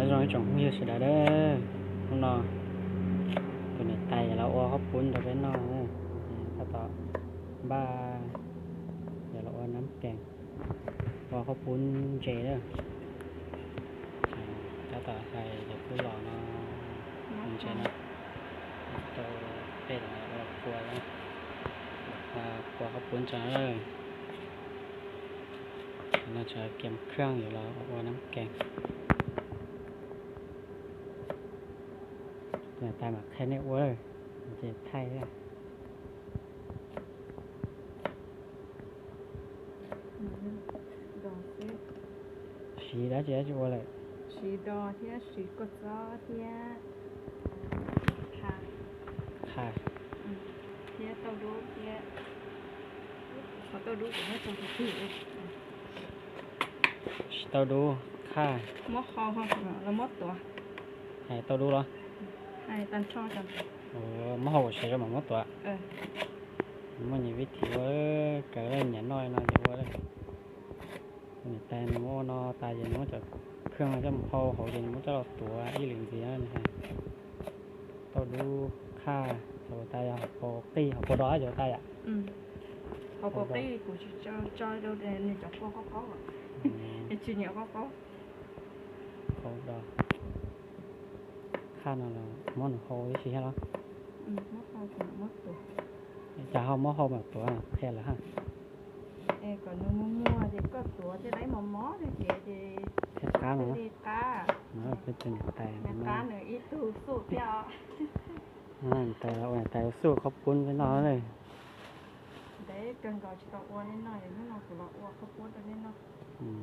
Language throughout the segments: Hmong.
Zoo ib tsoom phooj ywg sawv daws, hnub no tus niam tais yuav los ua qhob pub rau peb noj, tab tom npaj yuav los ua nab kees, ua qhob pub ntses lawm. Tab tom hais cov tub los no ntses no rau peb los ua kua, ua qhob pub ntses lawm. No tseem kiam khaj yuav los ua nab kees. Niam tais mam qhia nej ua, ces thaij. Siv dab tsi dab tsi ua lawm? Siv dos thiab siv kua txob thiab qhaj, thiab tauj dub thiab, qhov tauj dub kuv muab tso tus twg. Siv tauj dub, qhaj, muab qhau los muab tuav. Hais tauj dub los? Hais tag nrho. Muab qhau kom siav rau mam muab tuav. Muaj nyias vib thim ua, kawg lawm, nyiam noj li no ces ua lawm. Niam tais nws muab ua no tas ces nws muab cov khaj no coj mus hau hauv ces nws muab coj los tuav ib lwm ntxiv na. Tauj dub, qhaj, xav ua tas yog hauv paus qij, hauv paus dos xav ua tas yom? Hauv paus qij kuv tsis tso rau nws cov kua qaub qaub, tsis nyiam qaub qaub. Qhaj no muab nws hau ib si thiab los? Cas ho muab hau mam tuav, qhia lawm hab. Kom nws muag muag ces koj tuav thiaj li mos mos thiab ces thiaj qab no. Qab, peb tus niam tais, qab nws ib tug xub thiab. Niam tais ua, niam tais ua xub qhob pub rau nej noj na. Ntev kawg nkaus tsis tau ua nej noj, hnub no kuv los ua qhob pub rau nej noj. Niam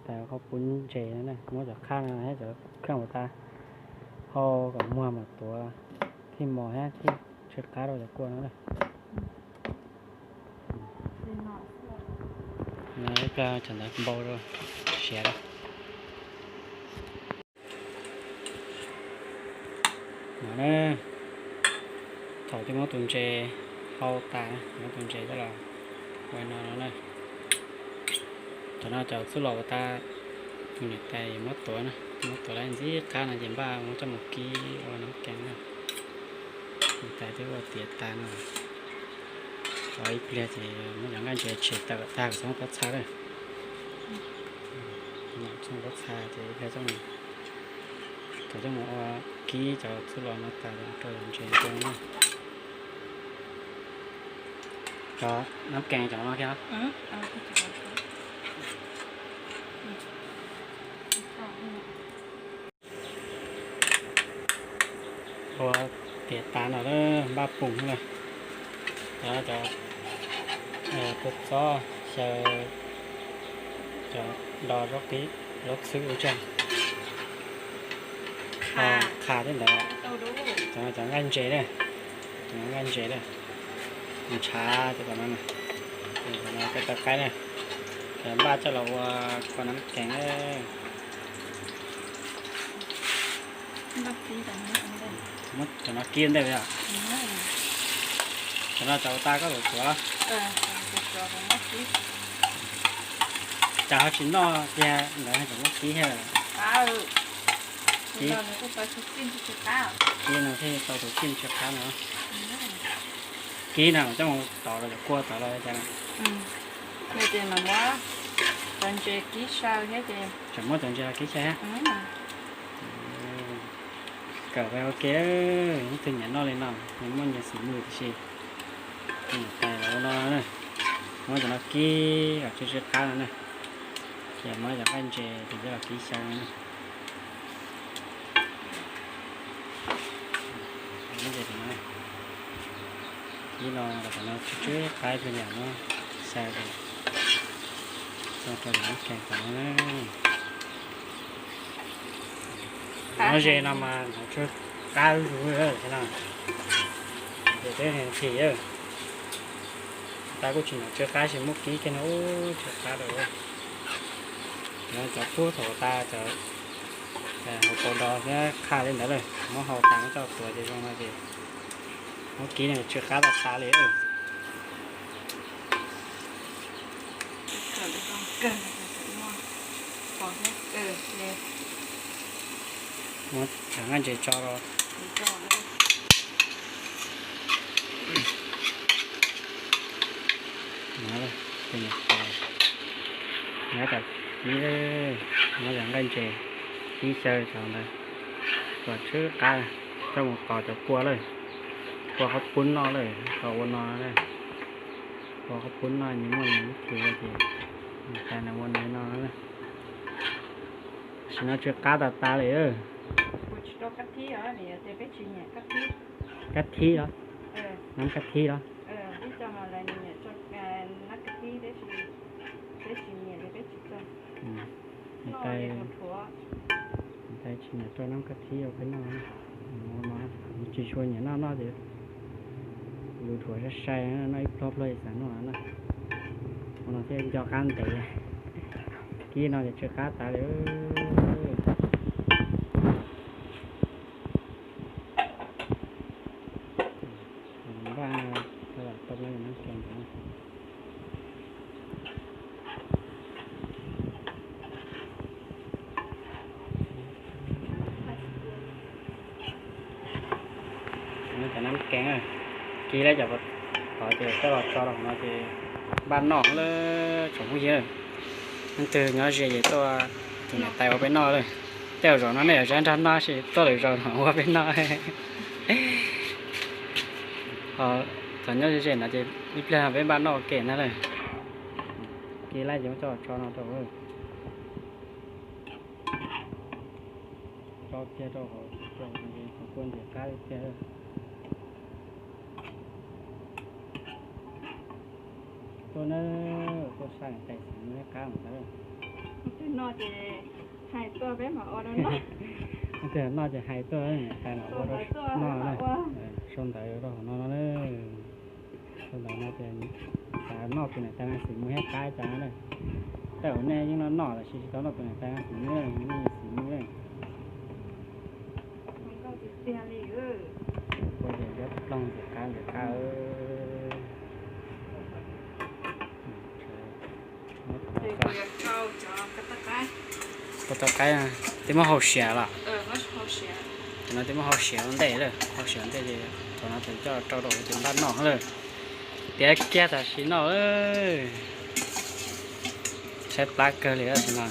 tais ua qhob pub ntses no na, muab cov qhaj no thiab cov khaj ua tas, hau kom muag mam tuav, thiaj mos thiab thiaj tsw qab rau cov kua no na. Cov ntawd npau rau siav lawm. No na, thaum twg muab tus ntses hau tas, muab tus ntses coj los ua no no na. Cov no cov txuj lom uas tas, tus niam tais muab tuav na, muab tuav lawm ntxim qab no ces npaj muab coj mus kib ua nab kees na. Niam tais twb ua tiav tas no, ua ib pliag ces muab cov nqaij ntses tshem tawm tag kom txhob muaj pob txha lawm. Txhob muaj pob txha ces ib pliag txhob mus ua kib cov txuj lom no tas rau ntses rau na. Cov nab kees cov no thiab. Ua tiav tas no lawm npaj pum na. Cov no cov kua txob, xyaw, cov do zaub qib, zaub txhwb ua tsaug, qha thiab ntawd. Cov no cov nqaij ntses na, cov no nqaij ntses na, ntshav cov no na, cov no cov tau qaib na, cov npaj coj los ua kua nab kees na. Muab cov no kib ua ntej yom. Cov no cov tas koj tuav tuav los? Cas ho tsis noj tiag ntawd ho tseem muab kib thiab? Kib no thiaj tau tus kib tsw qab no. Kib no mas coj mus tov los cov kua tod los cas? Tseem muab cov ntses los kib tsawg thiab. Kawm ua ke, ib tug nyiam noj li no, nyias muaj nyias xim mws tiam sis niam tais los ua no, muab cov no kib kom tsw tsw qab no na, ces muab cov nqaij ntses ces coj los kib xyaw no na. Kib no los kom no tsw tsw qab ib pliag no xyaw ces tso rau nab kees tod no na. Nov ze no mas nov tsw qab zuj zus no, ces peb phim, tas kuj tsis nov tsw qab tsis muab kib kiag no, tsw qab lawm. Cov pub thaum tas cov hauv paus dos thiab qha li ntawd lawm, muab hau tas muab coj tuav ces zoo no ces muab kib no tsw qab tas tas li. Kawm zoo kawg, pom thiab kawm ces Muab tshav nqaij ntses tso rau. Muab tshav nqaij ntses ib xyaw rau ntawd, kom tsw qab, coj mus tos cov kua lawm, kua qhob pub noj lawm, tos ua no, kua qhob pub noj nyias muaj nyias ib thim ces niam tais nws ua nws no. Tam sim no tsw qab tas tas li. Kab thib los? Nab kab thib los? Niam tais tsis nyiam rau nab kab thib ua peb noj. Tsis tshua nyiam noj noj ces lus dhuav sai sai, noj ib pluag pluag xav noj na. Ua no thiaj nco qab ntev. Kib no ces tsw qab tas li. Npaj tau nab kab ntawd. Cov nab keeb, kib lawm cov tod ces coj los tso rau hauv no ces npaj noj lawm tsoom phooj ywg. Leej twg nyob ze ces tuaj, tus niam tais ua peb noj lawm. Tej zaum no nej yuav zab nrog noj tab sis tuaj lwm zaus no ua peb noj. Thaum nyob ze ze no ces ib pliag peb npaj noj ua ke na lawm. Kib lawm ces muab coj los tso no rau. Tso kiag rau hauv, kua ntxim qab tiag. Tuaj na, tuaj saib niam tais xim mus ua qab ntawd. Twg noj ces hais tuaj peb mam ua rau noj. Twg noj ces hais tuaj niam tais mam ua rau noj na. Sau ntawv rau hauv no no na. Sau ntawv no ces xav noj tus niam tais no xim mus ua qab cas na. Tej zaum nej yeej noj noj tab sis tsis tau noj tus niam tais no xim mus, xim mus na. Ua ces ntiab ploog ntxim qab ntxim qab. Kua tau qaib, twb muab hau siav los? Cov no twb muab hau siav ua ntej lawm, hau siav ua ntej ces thaum no ces coj rau rau ces npaj noj lawm. Tiav kiag tam sim no, tshaib plab kawg li tam sim no.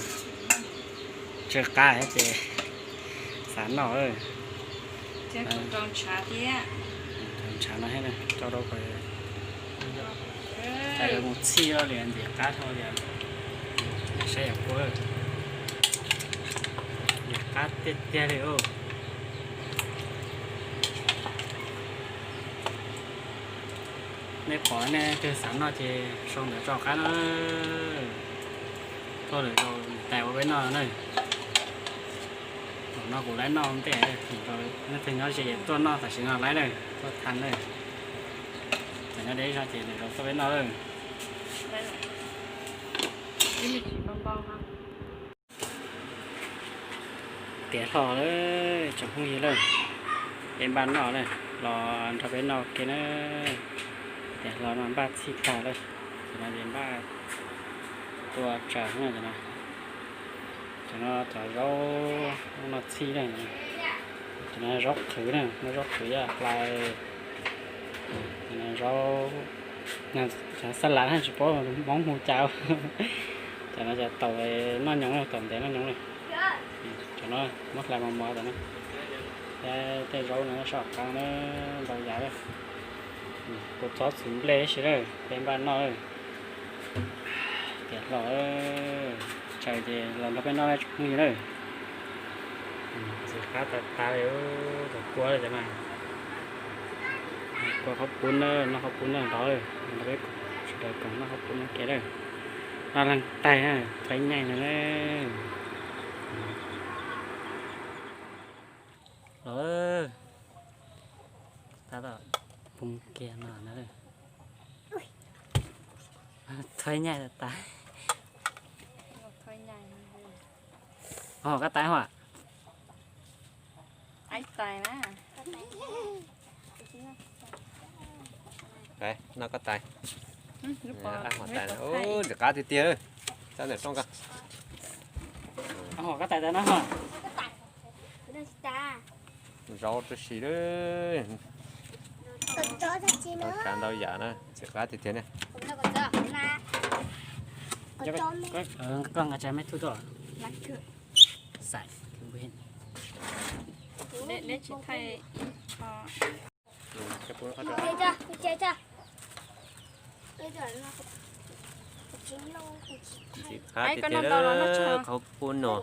Tsw qab ces xav noj. Ntshav no thiab, rau rau kom mus txhij li ntxim qab dhau li. Saib yam kua, ntxim qab tiag tiag li os. Nej pom nej twg xav noj ces sau ntawv tso qab na. Tuaj lwm zaus niam tais ua peb noj na. Thaum no kuv laib noj ntej, nej twg nyob ze tuaj noj tam sim no laib na, tuaj tha na. Thaum nyob deb zog ces lwm zaus tuaj peb noj lawm. Tiav hlo lawm tsoom phooj ywg lawm, peb npaj noj lawm, los nrog peb noj ua ke na. Tiav hlo no npaj txhij tag lawm, tam no ces npaj tua tsaws no. Tam no cov zaub noj txhij na, tam no zaub qhwv na, muab zaub qhwv ib hlais. Tam no zaub, cov xab lav na tsis paub Hmoob hu cas. Tam no cov taum noj nyoos, taum ntev noj nyoos na. Tam no muab hlais mos mos tam no. Tej zaub no sab qab na, ntau yam. Kuv txhob txwv nplej ib si lawm, peb npaj noj lawm. Tiav hlo, tsaws ces los nrog peb noj tsoom phooj ywg na. Ntxim qab tas tas li, tus kua cov mas, kua qhob pub na, noj qhob pub na los, nrog peb sawv daws koom noj qhob pub no ke lawm. Noj leej taig na, thaib nyaij no na. Los, tab tom poob kiag no na. Thaib nyaij tas tas. Ho kab tais hos. Noj kab tais. Ntxim qab tiag tiag. Ho kab tais tas no. Zaub rau si lawm. Tsav ntau yam na, ntxim qab tiag tiag ne. Koj nqa tsa me thuj tuaj. Xais. Ntxim qab tiag tiag, qhov pub no.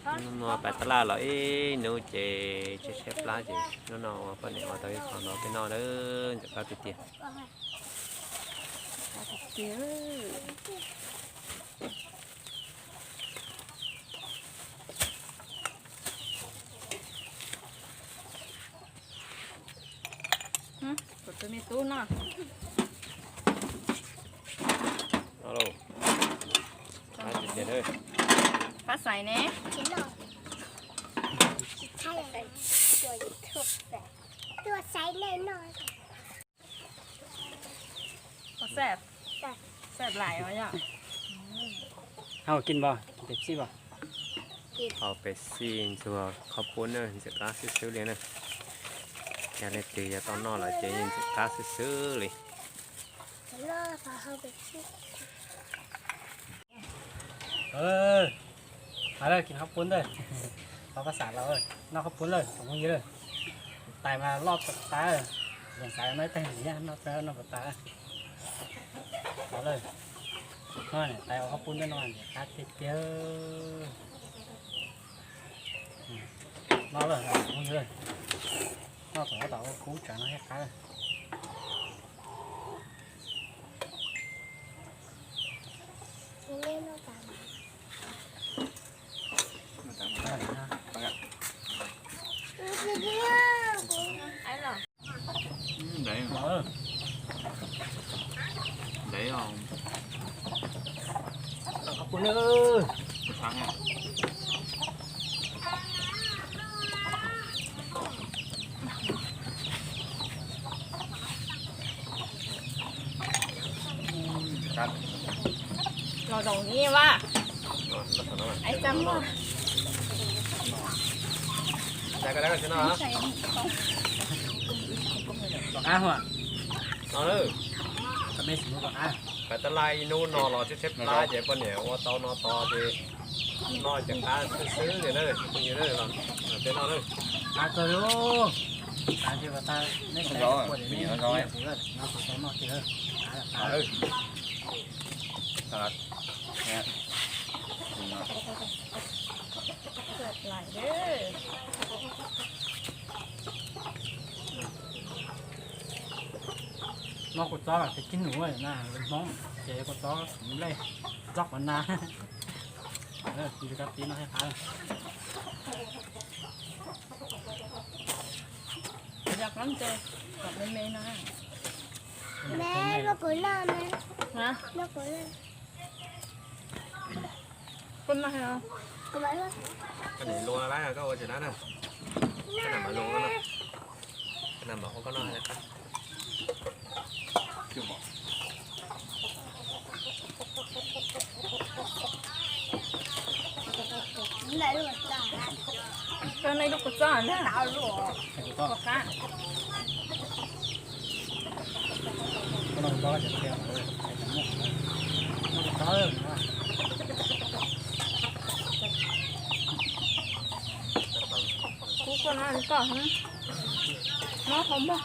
Hnub no pas tab laj los ib hnub ces tshaib tshaib plab ces hnub no ua poj niam ua tau ib qho no peb noj lawm, ntxim qab tiag tiag. Kuv tus me tub no. Alo. Qab tiag tiag. Pab xaiv ne. Xav lais os yom. Hau kis npog, Pepsi npog. Hau Pepsi ntxuag qhov pub na, ntxim qab xwb xwb li na. Yog leej twg yuav tau noj los ces yeej ntxim qab xwb xwb li. Hais lawm kis qhov pub ntawd, qhov pab xav los noj qhov pub lawm tsoom phooj ywg lawm. Tais mas loj tas tas, leej xav noj ib tag nrho noj tas noj puas tas. Los lawm, tais ua qhov pub ntawd no qab tiag tiag. Noj lawm tsoom phooj ywg, noj thaum ub tom ua kub tsam no thiaj qab. Ntev, ntev os. Los zaum ni va. Tom qab hua. Tom qab. Pas tab laj ib hnub no los tshaib tshaib plab ces poj niam ua tau no tos ces noj ntxim qab xwb xwb li na, phooj ywg na, los peb noj na. Qab kawg li. Qab tiag tiag, neb kuv noj tiag. Noj kua txob ces tib nus na, Hmoob ces kua txob nplej, txob qhov na. Ntsis kab tib no thiaj qab. Yog qab ntse kom me me no. Me, muab kuv noj na. Hab? Muab kuv noj. Koj noj. Koj niam luag lawm koj ua tsis nab na. Koj niam mam luag koj noj. Koj niam mam ua koj noj. Koj noj ib lub kua txob na. Kua qab. Kub koj no li koj, mob qhov muag.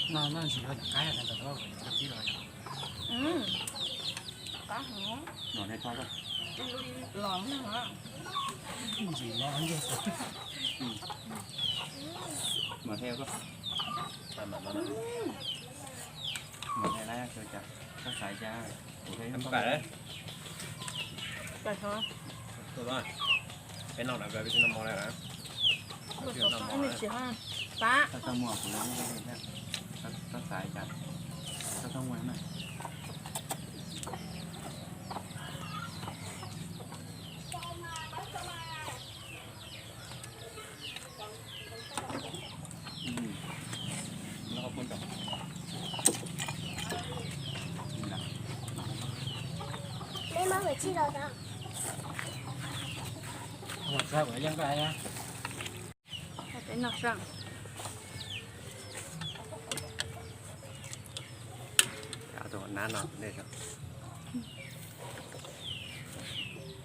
Noj noj ntsis yog qab yog tas tau tib los. Qab heev. Los nej txhob los. Ntsis los ntsis. Mas theo koj. Mas theo na, koj xav cas. Kuv theo koj. Peb noj lawm, peb noj mov lawm na. Pab. Koj xav cas. Koj txhob ua na. Peb noj sab.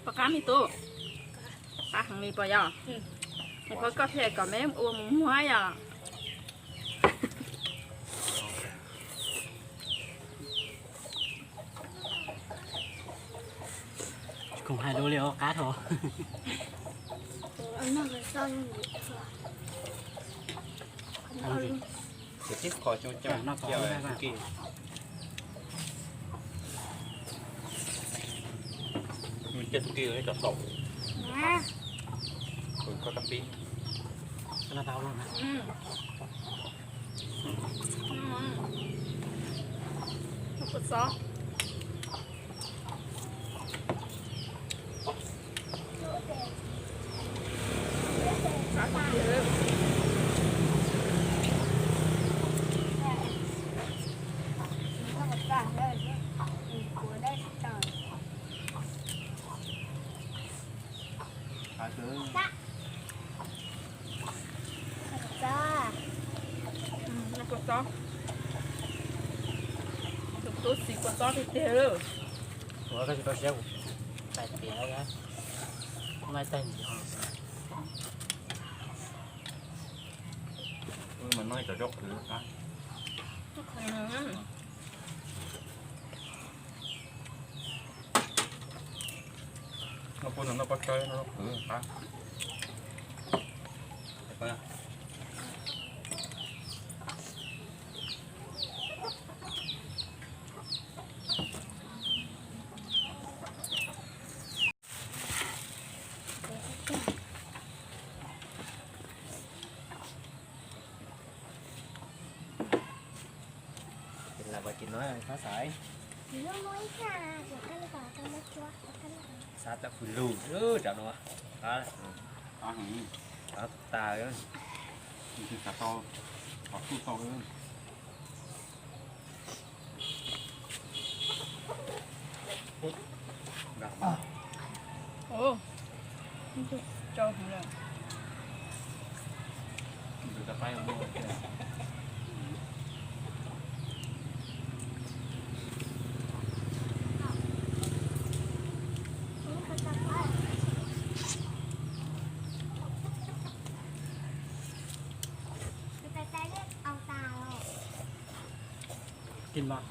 Pom qab me tub, qab heev li puas yog? Es qhov koj thiaj kom me ua mus muag yom? Tsis khoom hais lus li os, qab thaum. Ces tib qho coob coob no cia txuj kij, mus cia txuj kij cov saum, koj kab pib. Kua txob, tus tub txiv kua txob tiag tiag. Ua koj tsis tau siab kuv tais tias, no tais ntxiv. Mas no cov zaub qhwv, no kuj noj pob tsawb no qhwv qab. Ces lam ua ces no xav xaiv, xav tau khwv lug rau no, tas, xav tau, xav tau. Kis mas,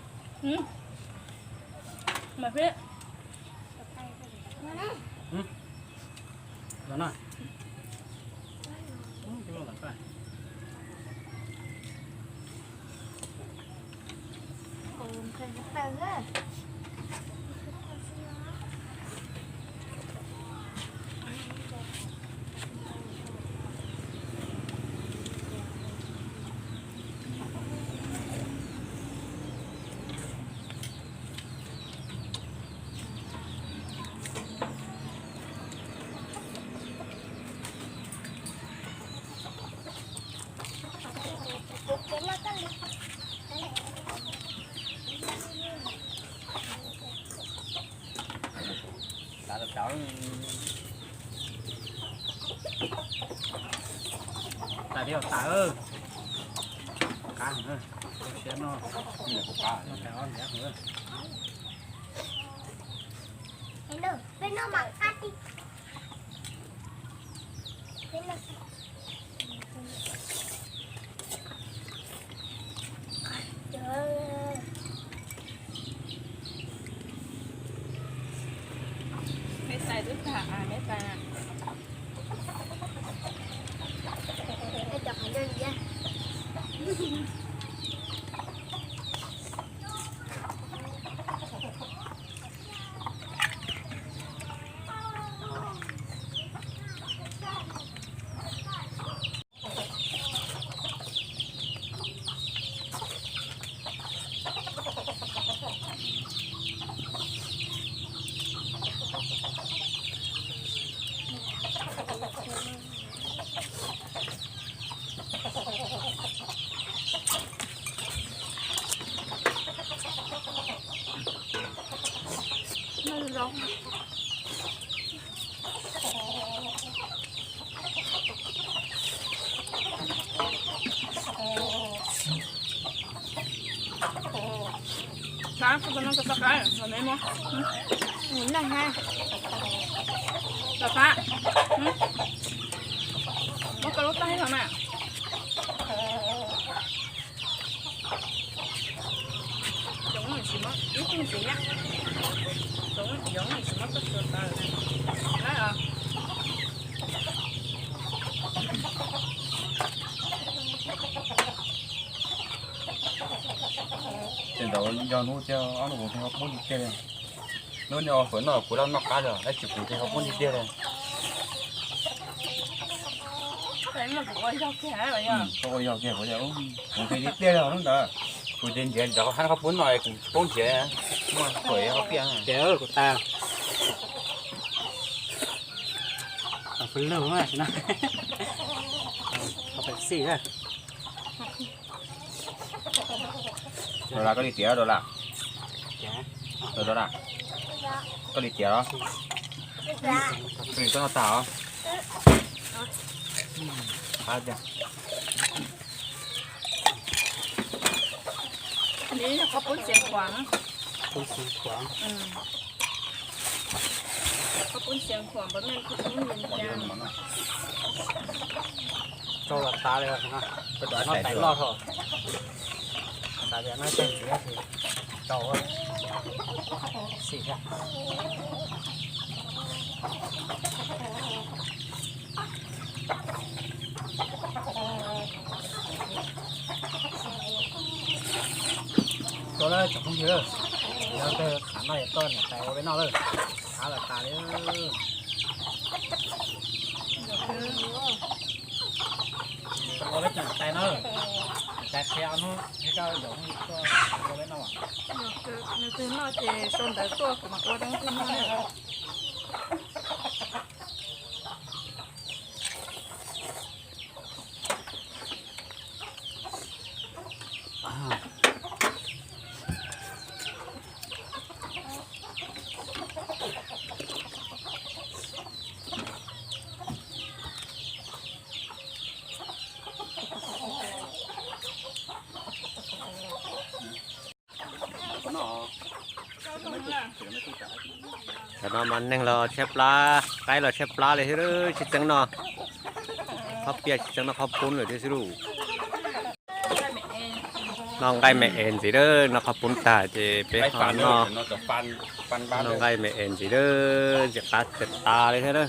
mas peb, los no, kis mas. Tav tas, tas thiab tas, qab heev, siab noj, noj tas ob ntiav heev. Peb noj mas qab tiag. Meb tais twb tag, meb tais na. Noj zoo. Tab, koj noj koj txoj qaib los me muab. Noj ha. Los Fab, muab koj lub taub hau mas. Yoov tsis muab ib tug ntxiv na. Yoov tsis muab koj tus taw na. Ces ntawd yog hnub thiab ob hnub kuv nqhis qhov pub nti tiag li. Hnub nyob fawm noj kuv laj noj qab lawm, tab sis kuv nqhis qhov pub nti tiag li. Kuv ua yog kiag kuv, kuv nqhis nti tiag li hnub ntawd. Kuv ces nrhiav nrhiav qhov hab qhov pub no kuv tsis paub nrhiav, muaj kuv piaj. Ces kuv tas. Qhov peb lug no, qhov peb xij na. Dola, koj li tiav Dola? Dola, koj li tiav los? Koj li koj noj tag os. Qhov pub xiav khuam. Pub xiav khuam. Qhov pub xiav khuam npaum nej kuj pub li cas. Rau los tas li, noj tais loj thaum tas tias noj tag ntxiv rau xim thiab. Tuaj lawm tsoom phooj ywg, yog kawg qhov no yog tuaj niam tais ua peb noj lawm, qab los tas li. Ua peb tsoom niam tais no, niam tais qhia ob hnub thiab koj zaum hnub tuaj ua peb noj. Nws twg noj ces sau ntawv tuaj kuv mam ua rau nws twg noj. Tam no mas neeg los tshaib plab, qaib los tshaib plab li thiab, tsis txeeb noj qhob piaj, tsis txeeb noj qhob pub lawm thiab xwb lauj. Noj nqaij me es ntxiv lawm, noj qhob pub tag ces peb ho noj nqaij me es ntxiv lawm, ntxim qab txawm tas li thiab na.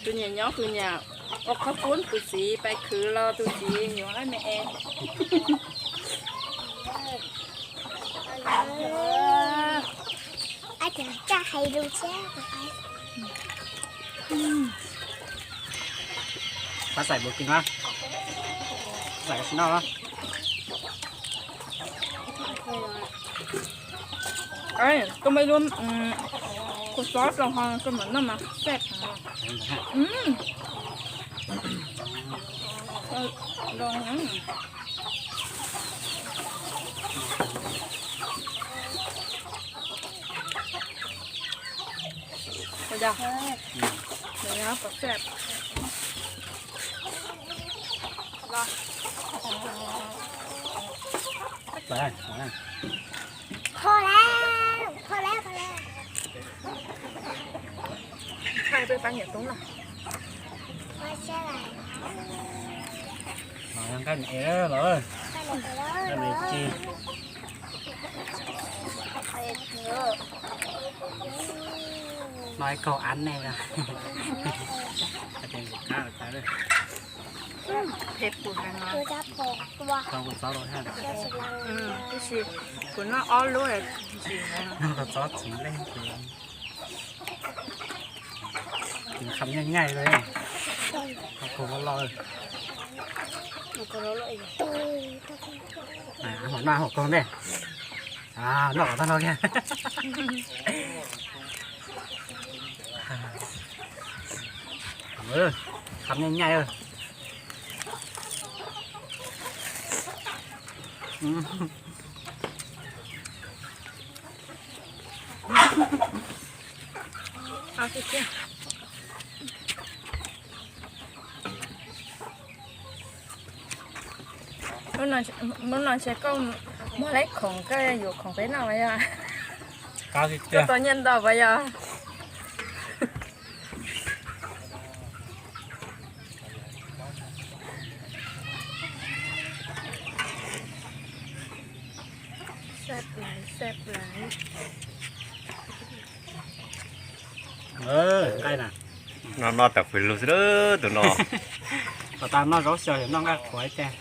Tus niam nyob tus niam ua qhob pub, tus txiv pais khwv los tus txiv yuav nqaij me es. Pab xaim bua kig na, xaim koj tsis noj. Koj muaj ib lub kua txob rau ho koj mam noj mas xaj heev. Kho lawm, kho lawm, kho lawm. Nqaij me es lawm, nqaij me ci. No ib kaug ab nej no. Phem pus heev no. Tau kua txob rau thiab. Tab sis kuv noj ob lub ntsim heev. Noj kua txob txheem leej ces nws kham nyaij nyaij li. Hauv kaug loj loj. Hauv no hauv kaug ntej. Noj kom tag no kiag. Kham nyaij nyaij. Hnub no ntshe koj muag laib khoom, koj yuav khoom peb noj mas yog? Koj tau nyiaj ntau mas yog? Noj noj tawm fws lug xwb tus no. Kom tas noj zaub xyaw noj nqaij qhuav ib teg.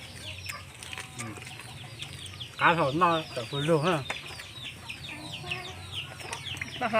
Qab hlau noj tawm fws lug. Hov,